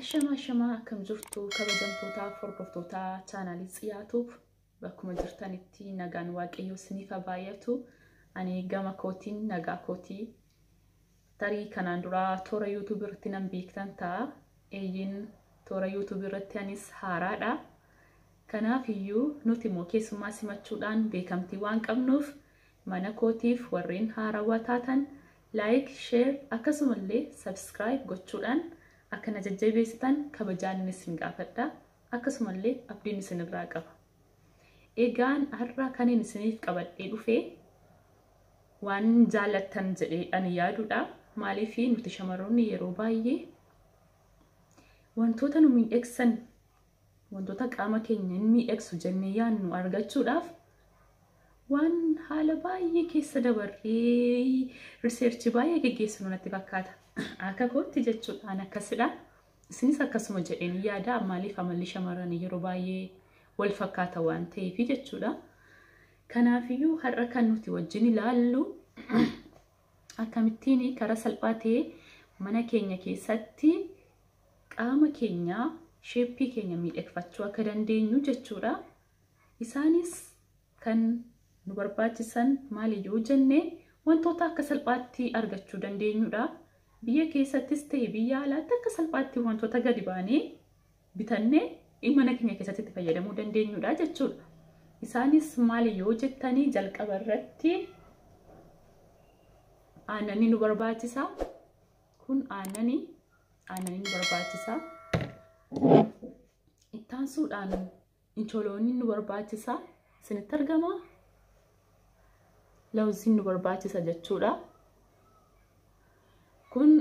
Ashama ashamaa akkam jirtu kabajamtootaaf hordoftoota chaanaalii Tsiyaatuuf bakkuma jirtanitti nagaan waaqayyoo isiniif haa baay'atu. Ani gama kootiin nagaa kootii tarii kanaan dura toora yuutuubii irratti nan beektan ta'a. Eeyyin toora yuutuubii irratti anis haaraadha. Kanaaf iyyuu nuti immoo keessummaa simachuudhaan beekamtii waan qabnuuf mana kootiif warreen haarawaa taatan like, share akkasumallee subscribe gochuudhaan akka na jajjabeessitan kabajaan isin gaafadha. Akkasumallee abdiin isinirraa qaba. Egaan har'a kanin isiniif qabadhee dhufe waan jaallattan jedhee ani yaaduudha. Maaliif nuti shamarroonni yeroo baay'ee wantoota nu miidhagsan, wantoota qaama keenya hin miidhagsu jennee yaadnu argachuudhaaf waan haala baay'ee keessa dabarree riseerchii baay'ee geggeessinu natti fakkaata. Akka kootti jechuudhaan akkasidha. Isinis akkasuma jedheen yaada. Maaliif amalli shamarranii yeroo baay'ee wal fakkaata waan ta'eef jechuudha. Kanaafiyyuu har'a kan nuti wajjin ilaallu akkamittiin karaa salphaa ta'e mana keenya keessatti qaama keenya sheeppii keenya miidhagfachuu akka dandeenyu jechuudha. Isaanis kan nu barbaachisan maaliyyuu jenne wantoota akka salphaatti argachuu dandeenyudha. Biyya keessattis ta'e biyya alaatti akka salphaatti wantoota gadi baanee bitannee mana keenya keessatti itti fayyadamuu dandeenyudha jechuudha. Isaanis maaliyyuu jettanii jalqaba irratti aannanii nu barbaachisa. Kun aannanii nu barbaachisa. Ittaansuudhaan incholoonni nu barbaachisa. Isinitti argama. Lawuziin nu barbaachisa jechuudha. Kun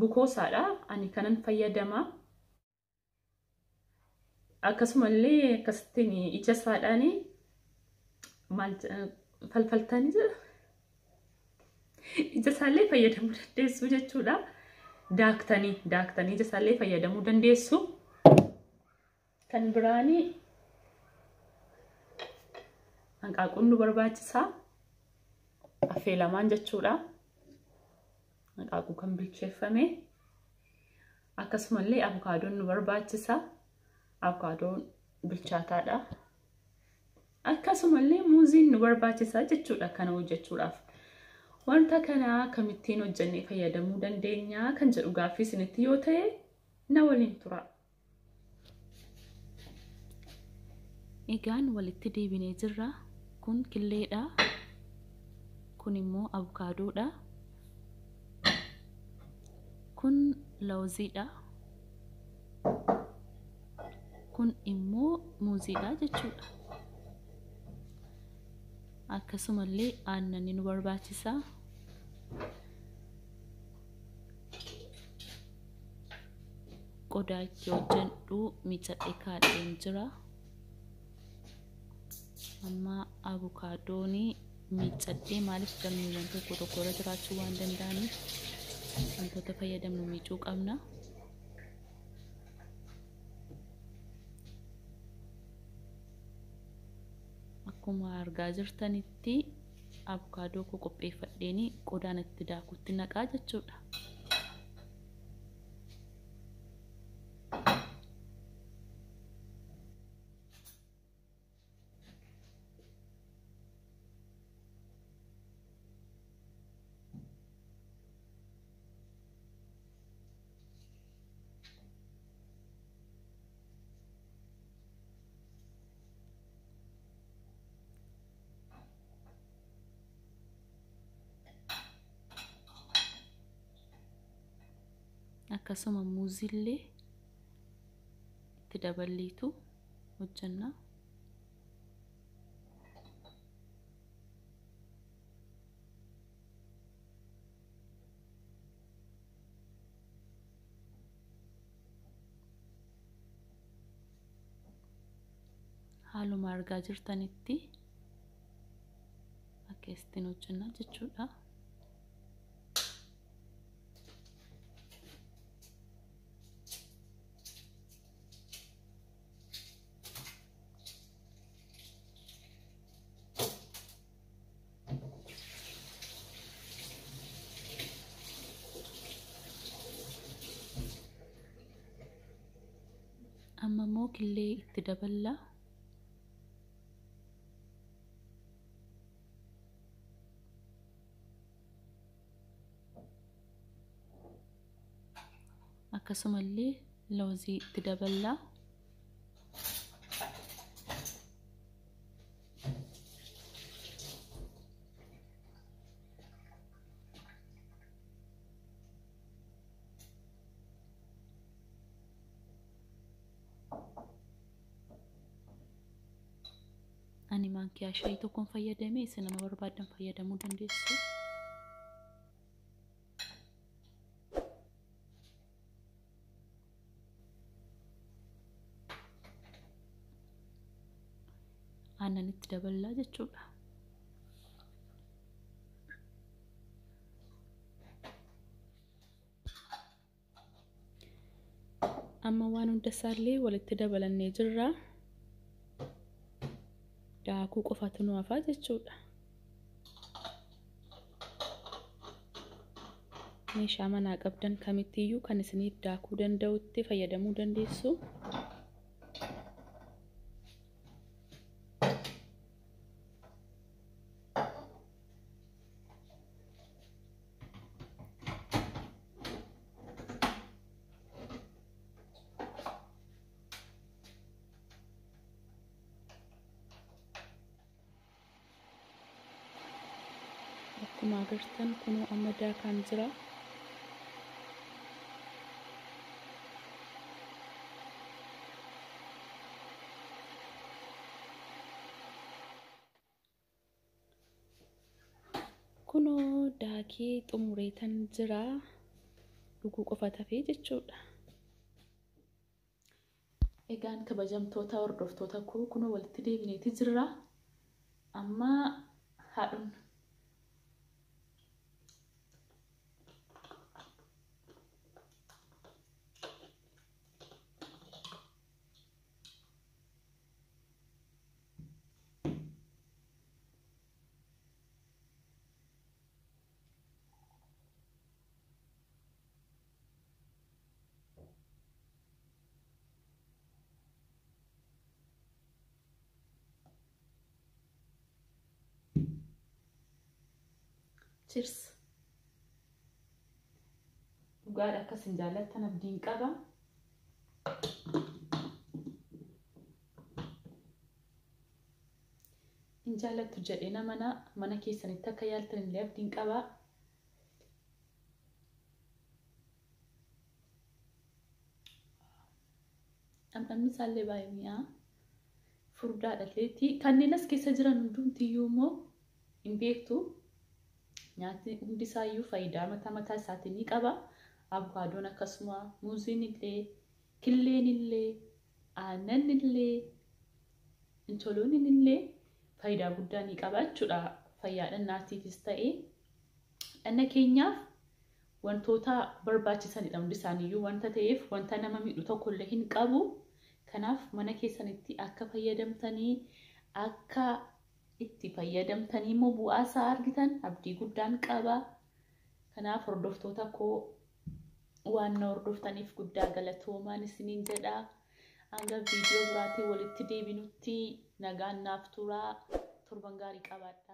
bukoosaadha. Ani kanan fayyadama. Akkasumallee akkasittiin ija isaadhaan maal falfaltanii jira. Ija isaallee fayyadamuu dandeessu jechuudha. Daaktanii ija isaallee fayyadamuu dandeessu. Kan biraanii hanqaaquun nu barbaachisa. Affeelamaan jechuudha. Hanqaaquu kan bilcheeffame. Akkasumallee avokaadoon nu barbaachisa. Avokaadoon bilchaataadha. Akkasumallee muuziin nu barbaachisa jechuudha kana hojjechuudhaaf. Wanta kana akkamittiin hojjennee fayyadamuu dandeenya kan jedhu gaaffii isinitti yoo ta'e na waliin tura. Egaan walitti deebinee jirra. Kun killeedha. Kun immoo avokaadoodha. Kun lawuziidha. Kun immoo muuziidha jechuudha. Akkasumallee aannanii nu barbaachisa. Qodaa itti hojjedhu miicadhee kaa'een jira. Amma avokaadoon miicadhee maaliif galmeewwan tokko tokko irra jiraachuu waan danda'aniif wantoota fayyadamnu miicuu qabna. Akkuma argaa jirtanitti avokaadoo koo qopheeffadheen qodaan itti daakutti naqaa jechuudha. Akkasuma muuziillee itti daballeetu hojjenna. Haaluma argaa jirtanitti akkasitti hojjenna jechuudha. Amma immoo killee itti daballa. Akkasumallee loozii itti daballa. Ani maankiyaa shaayii tokkoon fayyadame, isin nama barbaadan fayyadamuu dandeessu. Aannan itti daballaa jechuudha. Amma waan hunda isaallee walitti dabalannee jirra. Daakuu qofatu nu hafaa jechuudha. Meeshaa manaa qabdan kamittiyyuu kan isiniif daakuu danda'utti fayyadamuu dandeessu. Akkuma agartan kunoo amma daakaan jira. Kunoo daakee xumureetan jira. Dhuguu qofa tafee jechuudha. Egaan kabajamtoota hordoftoota koo kunoo walitti deebineeti jirra. Amma haadhuun. Cheers. Dhugaadha akkas hin jaallattan abdiin qaba. Hin jaallattu jedhee nama mana keessanitti akka yaaltan illee abdiin qaba. Dhamdhamni isaallee baay'ee mi'aa. Furdaadha illeetti. Kanneen as keessa jiran hundumtiyyuu immoo hin beektu. Nyaatni hundi isaayyuu faayidaa mataa mataa isaatii ni qaba. Avokaadoon akkasuma, muuziin illee, killeen illee, aannan illee, incholooniin illee faayidaa guddaa ni qaba jechuudha. Fayyaa dhannaatiifis ta'ee dhanna keenyaaf wantoota barbaachisanidha hundi isaaniiyyuu wanta ta'eef wanta nama miidhu tokkollee hin qabu. Kanaaf mana keessanitti akka fayyadamtanii akka itti fayyadamtanii immoo bu'aa isaa argitan abdii guddaan qaba. Kanaaf hordoftoota koo waan na hordoftaniif guddaa galatoomaan isiniin jedha. Hanga viidiyoo biraatiin walitti deebinutti nagaan naaf turaa. Torban gaarii qabaadhaa.